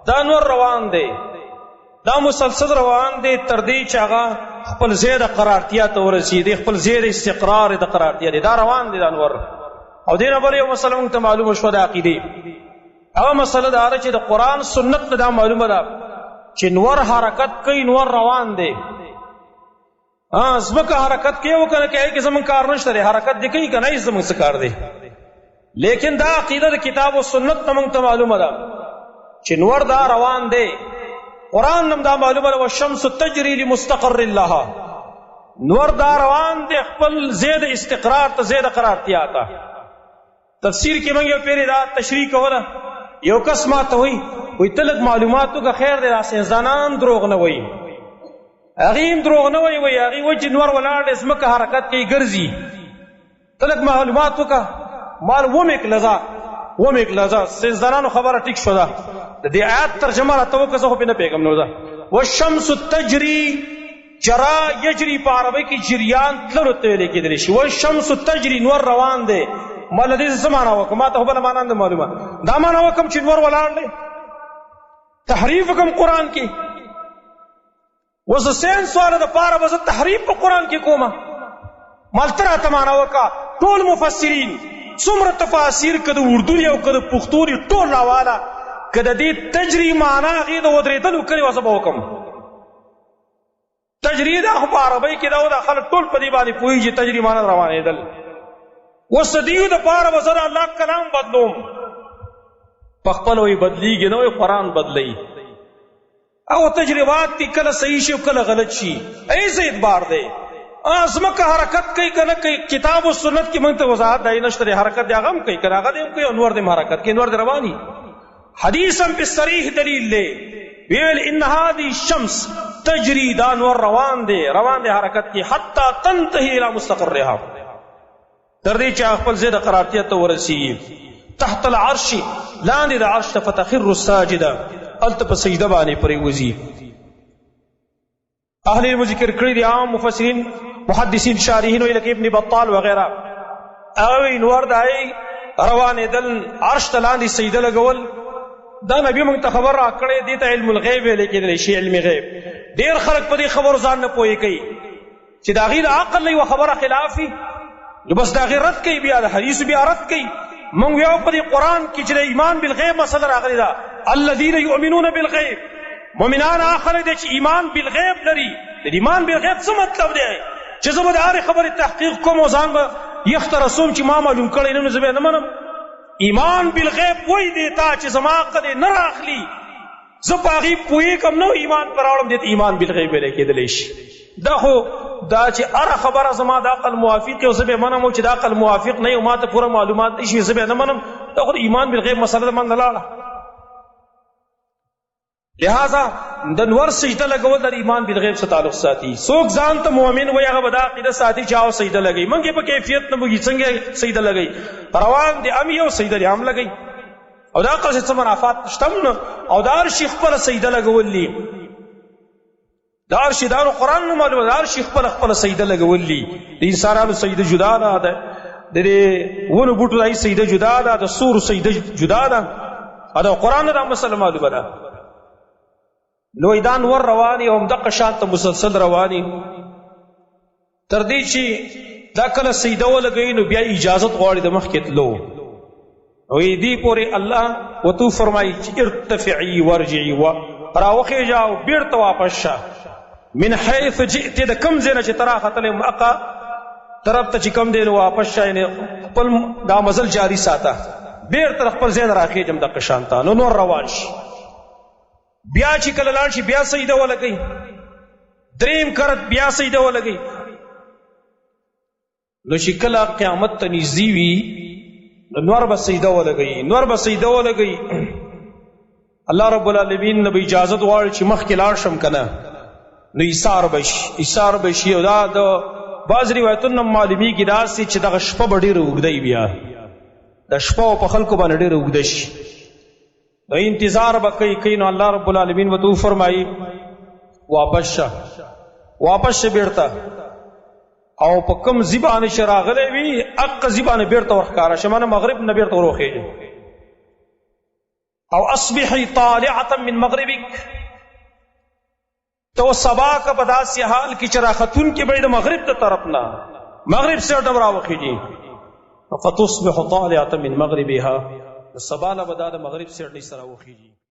دا نور روان دی، دا مسلسل روان دی تر دې چې هغه خپل ځای د قرارتیا ته ورسېږي، خپل ځای د استقرار د قرارتیا دی، دا روان دی دا نور. او دې نه بل یو مسله موږ ته معلومه شوه د عقیدې، هغه مسله دا ده چې د قرآن سنت نه دا معلومه ده چې نور حرکت کوي، نور روان دی. ځمکه حرکت کوي او کنه کوي کې زمونږ کار نشته دی، حرکت دی کوي کنه یې زمونږ څه کار دی. لیکن دا عقیده د کتاب او سنت نه موږ ته معلومه ده چې نور دا روان دی. قرآن نم دا معلومه ده، والشمس تجري لمستقر لها، نور دا روان دی خپل زید استقرار ته، زید قرارتیا ته. تفسیر کې موږ یو پیری دا تشریح کوله، یو کس ما ته وایي، وایي ته لږ معلومات وکړه، خیر دی، دا ساینسدانان دروغ نه وایي، هغې هم دروغ نه وایي، وایي هغې وایي چې نور ولاړ دی، ځمکه حرکت کوي، ګرځي، ته لږ معلومات وکړه. مال ومې کړله ځه، ومې کړله ځه، ساینسدانانو خبره ټیک شوه ده، د دې آیات ترجمه راته وکړه، زه خو پرې نه پوهېږم. نو ده والشمس تجري، جرا یجری په عربی کې جریان تللو ته ویل کېدلی شي. والشمس تجري، نور روان دی. ما له دې څه معنا وکړم؟ ما ته خو بله معنا نه معلومه، دا معنا وکړم چې نور ولاړ دی، تحریف وکړم قرآن کې. اوس د ساینس والو دپاره به زه تحریف په قرآن کې کوم؟ مال ته راته معنا وکړه. ټول مفسرین څومره تفاسیر که د اردو دي او که د پښتو دي ټول راواله، که د دې تجری معنا هغې د ودرېدلو کړې وه زه به وکړم. تجری دا خو په عربۍ کې دا او دا خلک ټول په دې باندې پوهېږي چې تجری معنا روانېدل. اوس د دیو دپاره به زه د الله کلام بدلوم، په خپله وایي بدلېږي نه، وایي قرآن بدلوي. او تجربات دي، کله صحیح شي او کله غلط شي، هیڅ اعتبار دی. ځمکه حرکت کوي که نه کوي، کتاب او سنت کې موږ ته وضاحت دی نشته دی، حرکت دی هغه هم کوي که نه، هغه دی هم کوي او نور دی هم حرکت کوي، نور دی رواني. حدیث هم په صریح دلیل دی، ویل ان هذه الشمس تجری، دا نور روان دی، روان دی حرکت کې، حتی تنتهي الى مستقرها، تر دې چې خپل ځای د قرارتیا ته ورسیږي. تحت العرش، لاندې د عرش ته، فتخر الساجده، هلته په سجده باندې پرېوځي. اهل علم ذکر کړي دي، عام مفسرین محدثین شارحین لکه ابن بطال وغیرہ، هغه نور دای روانېدل عرش ته لاندې سجده لګول، دا نبی موږ ته خبر راکړی دی، ته علم الغیب ویل کېدلی شي. علم غیب ډېر خلک په دې خبرو ځان نه پوهې کوي چې د هغې د عقل یوه خبره خلاف وي، نو بس د هغې رد کوي، بیا د حدیث بیا رد کوي. موږ یو په دې قرآن کې چې د ایمان بالغیب مسله راغلې ده، الذین یؤمنون بالغیب، مؤمنان هغه خلک دي چې ایمان بالغیب لري. د ایمان بالغیب څه مطلب دی؟ چې زه به د هرې خبرې تحقیق کوم او ځان به یخ ته رسوم چې ما معلوم کړی نه، نو زه به یې نه منم. ایمان بالغیب وایي دی تا چې زما عقل یې نه راخلي، زه په هغې پوهېږم نه، ایمان پر راوړم، دې ته ایمان بالغیب ویلی کېدلی شي. دا خو دا چې هره خبره زما د عقل موافق او زه به منم، چې د عقل موافق نه یو، ما ته پوره معلومات نشي، زه به نه منم، دا خو د ایمان بالغیب مسله ده، منځه لاړه. لہذا د نور سجده لګول د ایمان بالغیب سره تعلق ساتي. څوک ځان ته مؤمن وایي هغه به دا عقیده ساتي چې او سجده لګوي، موږ یې په کیفیت نه پوهېږي څنګه سجده لګوي، روان دي هم یو سجده دي هم لګوي، او دا عقل څه منافات شته هم نه، او د هر شي خپله سجده لګول دي، د هر شي دا نو قرآن نو معلومه، د هر شي خپله خپله سجده لګول دي. د انسانانو سجده جدا ده، د دې ونو بوټو د سجده جدا ده، د ستورو سجده جدا ده، او د قرآن دا مسله معلومه ده. نو دا نور رواني او همدغه شان ته مسلسل رواني تر دې چې دا کله سجده ولګوي نو بیا اجازت غواړي د مخکې تلو. او دې پورې الله وتو فرمایي چې ارتفعي وارجعي و راوخېږه او بېرته واپس شه، من حیث جئت، د کوم ځای نه چې ته راختلی اقا طرف ته چې کوم دی نو واپس شه، یعنې خپل دا مزل جاري ساته، بېرته خپل ځای نه راخېږم دغه شان ته. نو نور روان شي، بیا چې کله لاړ شي بیا سجده ولګوي، دریم کرت بیا سجده ولګوي. نو چې کله قیامت ته نږدې وي نو نور به سجده ولګوي، نور به سجده ولګوي. الله رب العالمین نه به اجازت غواړي چې مخکې لاړ شم که نه، نو ایثار به شي، ایثار به شي. او دا د بعض روایتونو نه معلومیږي داسې چې دغه شپه به ډېره اوږده وي، بیا د شپه په خلکو باندې ډېره اوږده شي، نو انتظار به کوي کوي. نو الله رب العالمین به ته وفرمایي واپس شه، واپس شه بېرته، او په کوم ځای باندې چې راغلی وي هغه ځای باندې بېرته ورښکاره شه، معنی مغرب نه بېرته وروخېږي. او اصبحي طالعه من مغربک، ته سبا کا په داسې حال کې چې راختون کې به د مغرب ته طرف نه، مغرب سره ډبرا وخیږي، فتصبح طالعه من مغربها، سبا له بدا د مغرب سره نه سره وخیږي.